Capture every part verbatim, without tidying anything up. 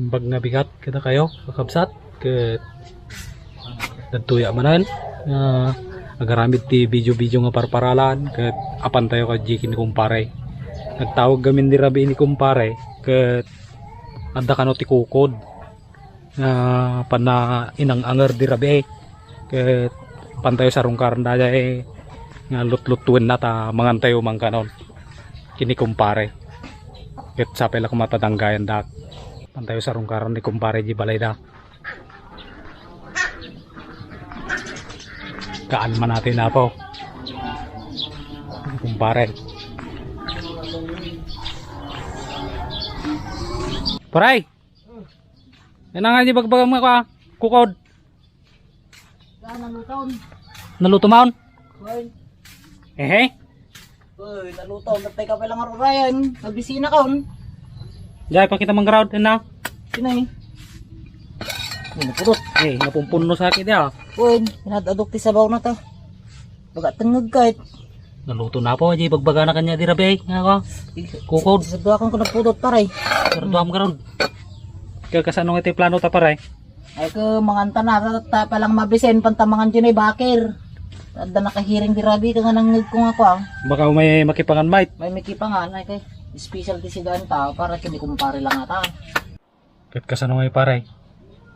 Bag nga bigat kadakayo, kakabsat, ket dagitoy a manen nga agaramid ti video-video nga parparalan, ket apantayo kadagiti ni kumpare. Nagtawag gamin ni rabii ni kumpare, ket adda kano ti kukod nga panna inang-anger di rabii. Ket pantayo sarungkaran dayay nga lutlutuenna ta mangantayo mangkanon ken ni kumpare. Ket sapay la koma ta danggayandak. Pantayo sarungkaran ni kumpare di balayda. Kaan man natin, apo. Kumpare. Paray! Yan na nga di bagbagam nga kwa. Kukod. Saan ang luton? Naluto maon? Hoy. Ehe. Hoy, naluto. Natay ka pala nga rurayan. Nabisina ka, on. Jay, pakita mang ground, na. Sino eh? Ano, purot? Eh, napumpuno sa akin, ah. Hoy, pinadadok ti sabaw na ta. Baga tengngeg ka, eh. Naluto na po, di bagbagana kanya di rabii, nga ako. Kukod. Saduakan ko na pudot, pare. Pero duam ground. Kaya kasano nga ito yung plano ta, pare? Ay ko, manganta na, ta, ta palang mabisen, pantamangan dyan ay bakir. Adda nakahiring di rabii ka nga nangngeg ko nga kwa. Baka may makipangan, mate. May makipangan, ay kay special ti sigaan ta, para kini kumpare lang ata. Ket kasano nga, pare?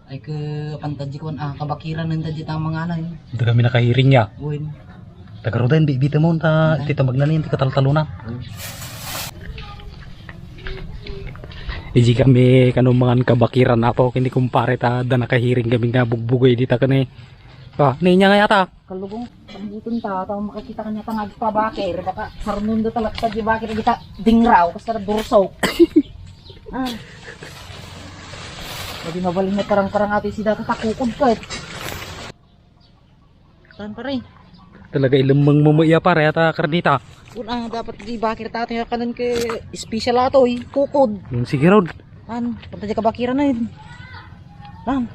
Ay ko, pantadji kuan, ah, kabakiran ng dadji ta mga ano, eh. Ito kami nakahiring ya. Uwin. Tagaroden, bibita mo, ta, iti tamagna niyan, ti kataltaluna. Iji kami kano mangan kabakiran, apo, kini kumpare ta, da nakahiring kami nga bugbugay dita kani. Ah, niya nga yata. Kalugong, pagbuton ta, tao makakita kanya ta nga agpabakir, baka sarmundo talaga sa di bakir, kita dingraw, kasi tara durso. Ah. Pwede mabalin na parang-parang ati si data takukod ka, eh. Saan, pare? Talaga ilummeng mo mo iya, pare, ata karnita. Una, dapat di bakir tato yung kanan ke special ato, eh. Kukod. Yung sige, Rod. An, punta di kabakiran na yun. Lan.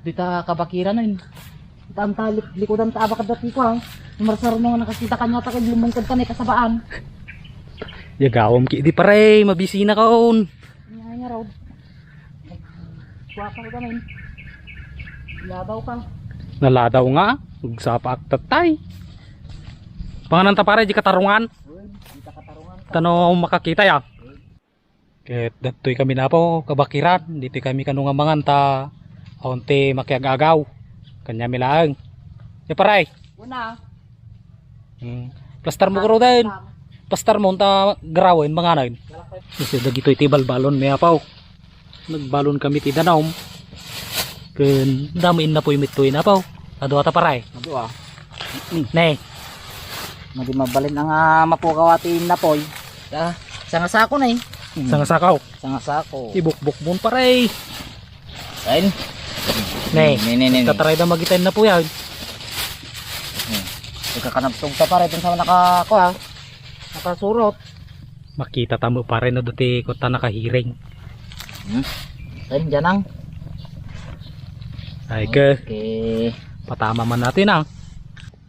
Dita kabakiran na yun. Tanta likudan ta abak dati ko, ha. Marsar mo nga nakasita kanya ta kay lumungkod ka na kasabaan. Yagawam ki di, pare, mabisina ka on. Nga nga raw. Kuha ka ka, men. Ladaw ka. Naladaw nga. Ugsapa ak tatay. Panganan ta, pare, di katarungan. Uy, di ka katarungan ka. Tano makakita ya. Ket dagitoy kami napo, kabakiran, ditoy kami kano nga mangan ta awan ti makiag-agaw. Kaniami laeng. Ya, pare. Una. Hmm. Plastar mo, kuroden. Plastar mo, ta garawen, manganen. Kasi dagitoy ti balbalon, may apaw. Nagbalon kami ti danum. Ken damo innapoy mittoy napaw. Adu ata, pare. Adu, ah. Ne. Madi mabalin nga mapukaw ati innapoy. Ah, sanga sako na eh. Sanga sakaw. Sanga sako. Ibukbok mo, pare. Ayun. Ne. Ne, ne, ne, ne. Tataray da magita innapoy, ah. Hmm. Ikakanabtog ta, pare, dun sa naka, ko, ah. Nakasurot. Makita ta mo, pare, no, dati ko ta nakahiring. Hmm? Ayun, dyan ang. Ay, ke. Okay. Patama man natin, ah.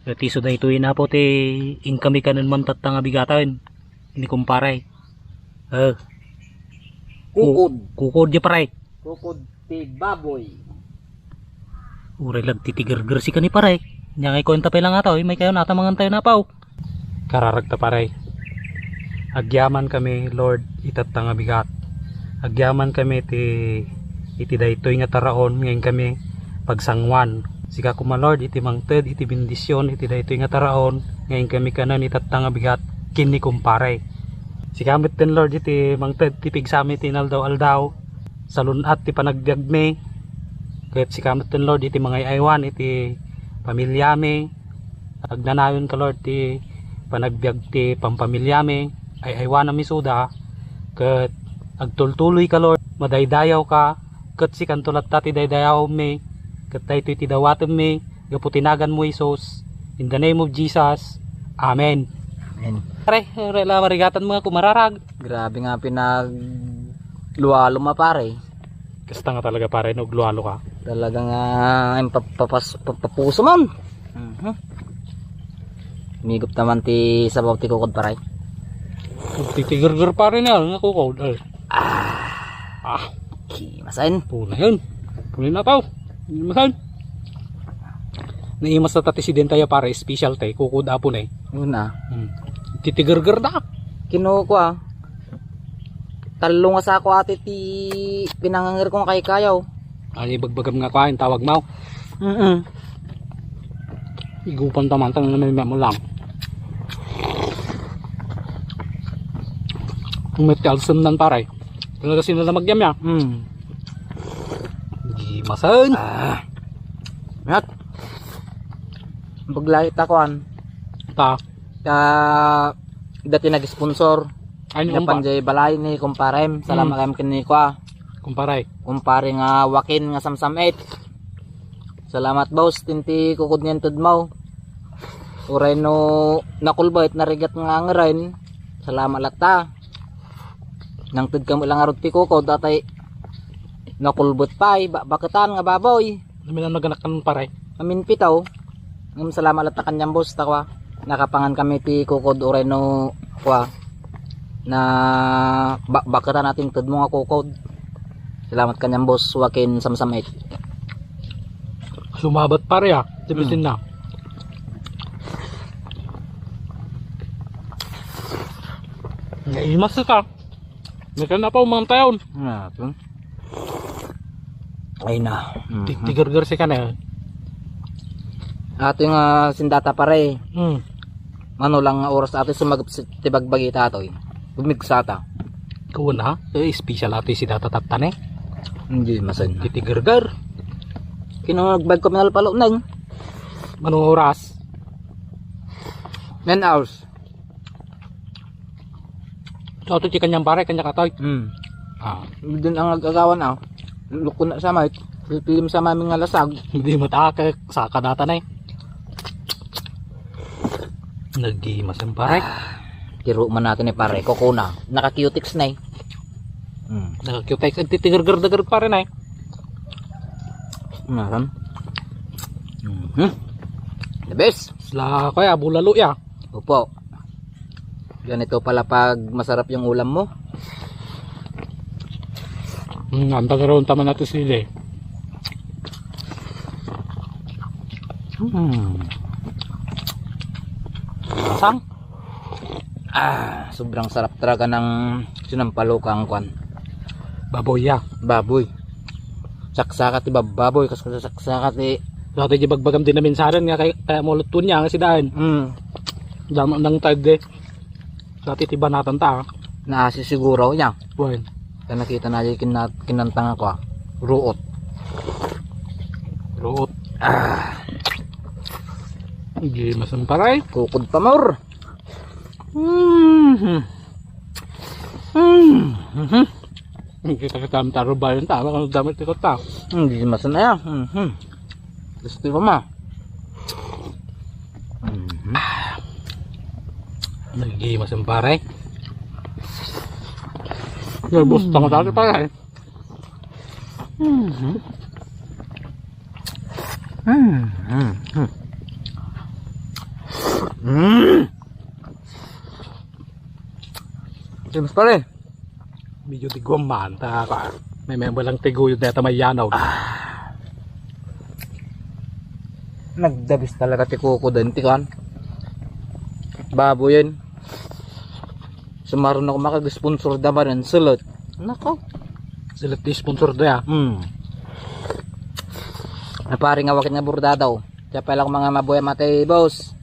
Ti isu daytoy napo ti inkami kanen man tatta nga bigatan. Ni kumpare. Eh. Kukod. Kukod di, pare. Kukod ti baboy. Uray lagti ti gerger si kani, pare. Nya nga ikuenta pay lang ata, oy, may kayo nata mangan tayo napaw. Kararag ta, pare. Agyaman kami, Lord, itatta nga bigat. Agyaman kami ti iti daytoy nga taraon nga inkami pagsanguan. Sika koma, Lord, iti mangted iti bendision iti daytoy nga taraon nga inkami kanen itatta nga bigat ken ni kumpare. Sika metten, Lord, iti mangted ti pigsami ti inaldaw-aldaw, salun-at ti panagbiagmi, ket sika metten, Lord, iti mangay-aywan iti pamiliami. Agnanayon ka, Lord, ti panagbiag ti pampamiliami. Ay-aywanam isuda, ket agtultuloy ka, Lord, madaydayaw ka, ket sikanto latta ti daydayawmi, ket daytoy ti dawatemmi, gapu ti naganmo, Jesus. In the name of Jesus, amen. Amen. Pare, pare, la marigatan mo nga kumararag. Grabe nga pinaglualo ma, pare. Kasta nga talaga, pare, no, aglualo ka. Talaga nga, ah, papapas- papapuso man. Mhm. Migup naman ti sabaw ti kukod, pare. Titigerger, pare, na nga kukod. Ay. Ah. Ah. Kimasen. Puna yun. Puna na tao. Kimasen. Naimas na tati si Dentaya, pare, special tay kukod apo na eh. Una. Hmm. Titigerger na. Kinuha ko, ah. Tallo nga sako ati ti pinanganger ko nga kaykayaw. Ay, ibagbagam nga kuan, tawag mo. Mm-mm. Igupan ta man, tanong naman mo lang. Ang may alsem nan, pare. Talaga sino na magyam ya? Hmm. Di masan. Ah. Ngat. Baglahit akoan. Ta. Ta, dati nag-sponsor. Ay, ni Nga kumpa. Panjay balay ni kumparem. Salamat Mm. kayam ken ni kwa. Kumpare. Kumpare nga Joaquin nga Samsam eight. Salamat, boss, tinti kukod nga inted mo. Uray no nakulbet, narigat nga angeren. Salamat latta. Nangted kami lang arod ti kukod, atay nakulbet pay, ba-, baketan nga baboy. Amin ang naganak kan pare. Amin pitaw. Ngem salamat latta kaniam, boss, ta kwa. Nakapangan kami ti kukod uray no kwa. Na ba-, baketan natin tudmo nga kukod. Salamat kaniam, boss, Joaquin Samsamit. Sumabat pare, ah. Tibisin Hmm. na. Naimas ka. May ka na pa umang taon. Nga, ito. Ay na. Mhm. Ti-, tigargar si ka na. Ato nga sindata pare. Hmm. Ano lang nga oras ato sumagap si, ti bagbagi ta ato eh. Bumigsa ta. Kuwan ha? Eh, special ato si data taptan eh. Hindi masan. Titigargar. Kino nagbag ko minalpalo na eh. Anong oras? Nine hours. So, ito ti kanyang pare, kanya katoy. Hmm. Ah. Din ang ag-agawan, ah. Lukon na sa may, pilim sa may nga lasag. Hindi matakak, sa kadata na eh. Naghimas ang pare. Ah, tiro man natin eh, pare. Kukuna. Naka-cutex na eh. Hmm. Naka-cutex. Ang titigargar-dagar pare na eh. Naran. Mhm. The best. Sila ko ya, bulalo ya. Opo. Ganito pala pag masarap yung ulam mo. Hmm, ang tagaroon tama natin sili. Hmm. Sang? Ah, sobrang sarap talaga ng sinampalukang kwan. Baboy ya. Baboy. Saksaka ti bab-, baboy, kas-, kas-, saksaka ti Dati di bagbagam din namin saran nga kay, kaya mo luto niya, nga si Daan. Hmm. Dama nang tag eh. Dati ti banatan ta, ah. Naasi siguro niya. Wen. Kaya nakita na yung kinat-, kinantang ako, ah. Ruot. Ruot. Ah. Hindi masamparay. Kukod pa more. Mhm. Mhm. Kita-kita ang taro ba yun? Tama kung damit ikot ta. Hindi masanaya. Mhm. Gusto ko ma. Mhm. Naghimas ang pare. Nabos tama tayo pare. Mhm. Mhm. Mhm. James pare. Medyo tiguan man, ta, ka, may member lang tiguyod na yata may yanaw. Ah. Nagdabis talaga ti kuko din, ti kan. Baboy yun. Sumaron ako makag-sponsor da man, sulit. Nako. Sulit di sponsor da, ya. Hmm. Napari nga wakit nga bordado. Siya pala akong mga mabuya matay, boss.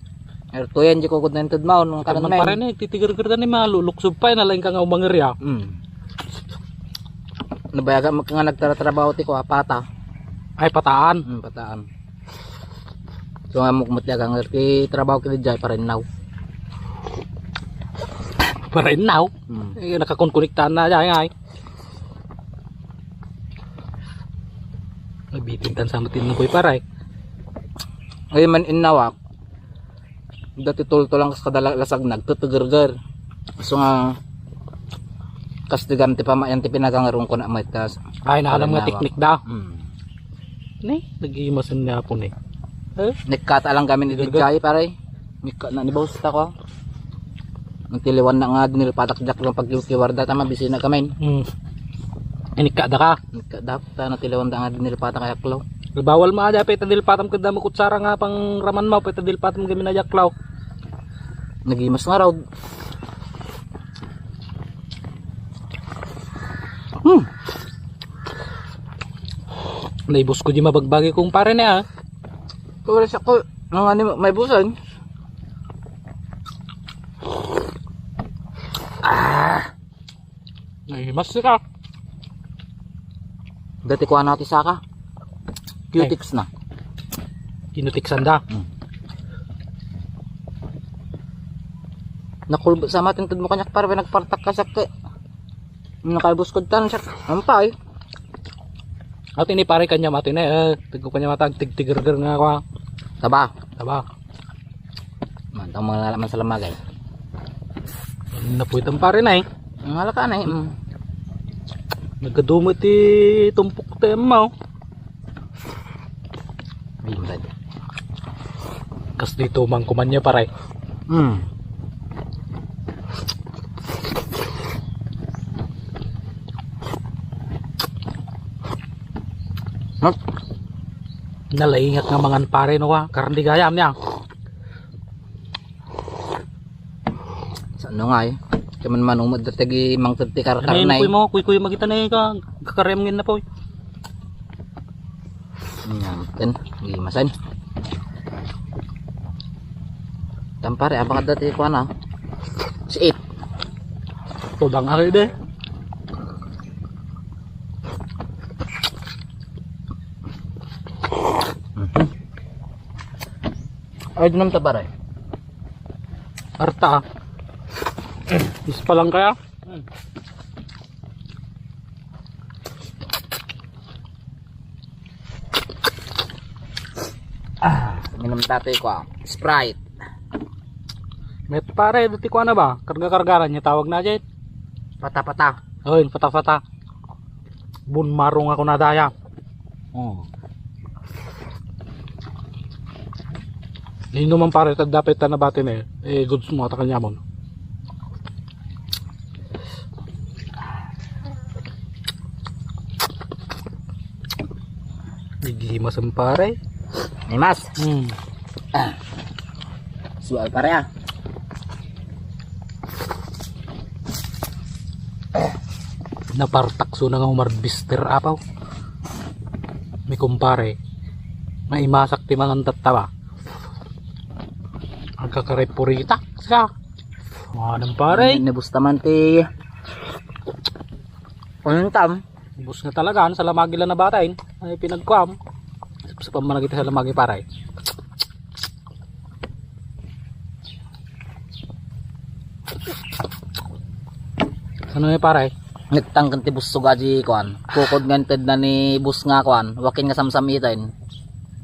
Erto yan, di ko gud nang tudmaon, mga kanan Pare na eh, titigar-gar na ni Malo, luksob pa, nalain ka nga umanger ya. Hmm. Nabayagan mo ka nga nagtaratrabaho ti ko, apata. Ay, pataan. Hmm, pataan. So, nga mo kumutya ka nga, ti trabaho ka di jay, parinnaw. Parinnaw? Hmm. Eh, nakakonkoniktaan na jay, ay. Nabitin tan sa matin na ko'y paray. Ay, man innawak. Dati tultulang kas kadalasag nagtutugerger. So nga, kastigam ti pamayan ti pinagangarong ko na may tas. Ay, naalam nga Parinnaw. Teknik da. Hmm. Ni, nag-iimasen ni Apo ni. Eh? Nagkata lang kami ni Gaga. Dijay, pare. Nikka na ni boss ta ko. Ang tiliwan na nga dinilpatak jak lang pagkiwarda ta mabisi na kami. Hmm. Inikka da ka. Nikka da ta natiliwan da nga dinilpatak yaklaw. Bawal ma aja peta dilpatam kada mo kutsara nga pang raman mo peta dilpatam kami na yaklaw. Nagimas nga raw. Hmm. Naibos ko di mabagbagi kong pare niya. Kaya sa ko, nang ano, may busan. Ah. Nahimas ka. Dati ko ano ti saka. Cutex na. Kinutiksan da. Hmm. Nakulbot sa matin tudmo kanyak para nagpartak ka sa ke. Nakaibos ko tan sa ampay. At ini pare kanya matin eh, eh, tigko kanya matag tigtigerger nga kwa. Taba. Taba. Mantang mga nalaman sa lamagay. Napuwitan pare na eh. Ang halaka na eh. Mm. Nagkaduma ti tumpok ti emma, oh. Ayun, Brad. Kas dito man kuman niya, pare. Hmm. Huh? Nalaingat nga mangan pare no, ah. Karne gayam niya. Sa ano nga eh? Kaman manumad dati gi mangted ti karkarnay. Kuy mo, kuy kuy magita na ka kakarem ngin na po. Yan, ten, gimasan. Tampare, abang dati ko ano. Siit. Tudang ari de. Mhm. Ay, dunam ta pare. Arta. Ispa lang kaya? Ah, minum tatay ko, ah. Sprite. Met pare, dati ko ano ba? Karga-kargaran niya tawag na dyan. Pata-pata. Oy, pata-pata. Bun marong ako na daya. Oh. Inuman pare, ta dapat ta nabati na eh. Eh, goods mo, ta kanyamon. Gigimas ang pare. Gimas. Hmm. Ah. Sual pare ah. Napartakso na nga umarbister apaw. Mi kumpare. Naimasak ti mangan tattaba. Agkakarepuritak siya. Mangan pare. Nabusta man ti untam. Bus nga talaga, ano, sa lamagi lang nabatain. Ay, pinagkuam. Sa pamanagit sa lamagi pare. Ano ni pare? Nagtangken ti bus suga di kuan. Kukod nga inted na ni bus nga kuan. Wakin nga samsam itin.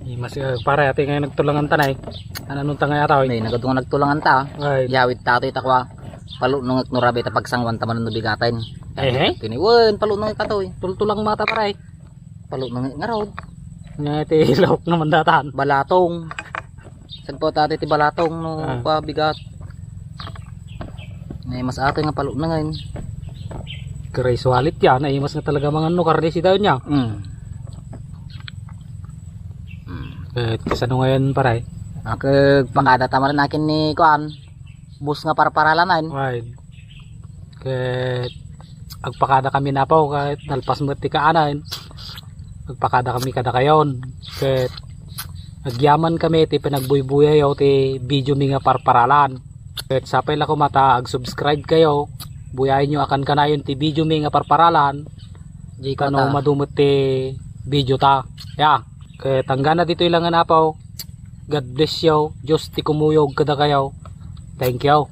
Di mas, eh, pare, ati nga nagtulangan ta na eh. Ano, anong tangay ataw eh? Nay, nagadu nga nagtulangan ta. Ay. Yawid ta atoy ta kua. Palunongek no rabi ta pagsanguan ta manen no bigaten. Eh, eh? Kini, wen, palunongek atoy. Tultulang mata pare. Palunongek nga raw. Nga iti lawak naman datan. Balatong. Sagpawat ati ti balatong no Ah. Pabigat. Naimas atoy nga palunongen. Karay sualit ya, naimas nga talaga mangan no karne si dayon ya. Mm. Mm. Eh, kasano ngayon, pare? Agpakada ta manen akin ni kuan. Bus nga parparalanan. Ay. Ket agpakada kami napaw, ket nalpas met ti kaanan. Agpakada kami kadakayon. Ket agyaman kami ti panagbuybuyayo ti video mi nga parparalan. Ket sapay la koma ta ag-subscribe kayo. Buyaenyo a kankanayon ti video mi nga parparalan. Di ko Kano ta. Madu met ti video ta. Ya. Ket anggana ditoy lang nga napaw. God bless you. Dios ti kumuyog kadakayo. Thank you.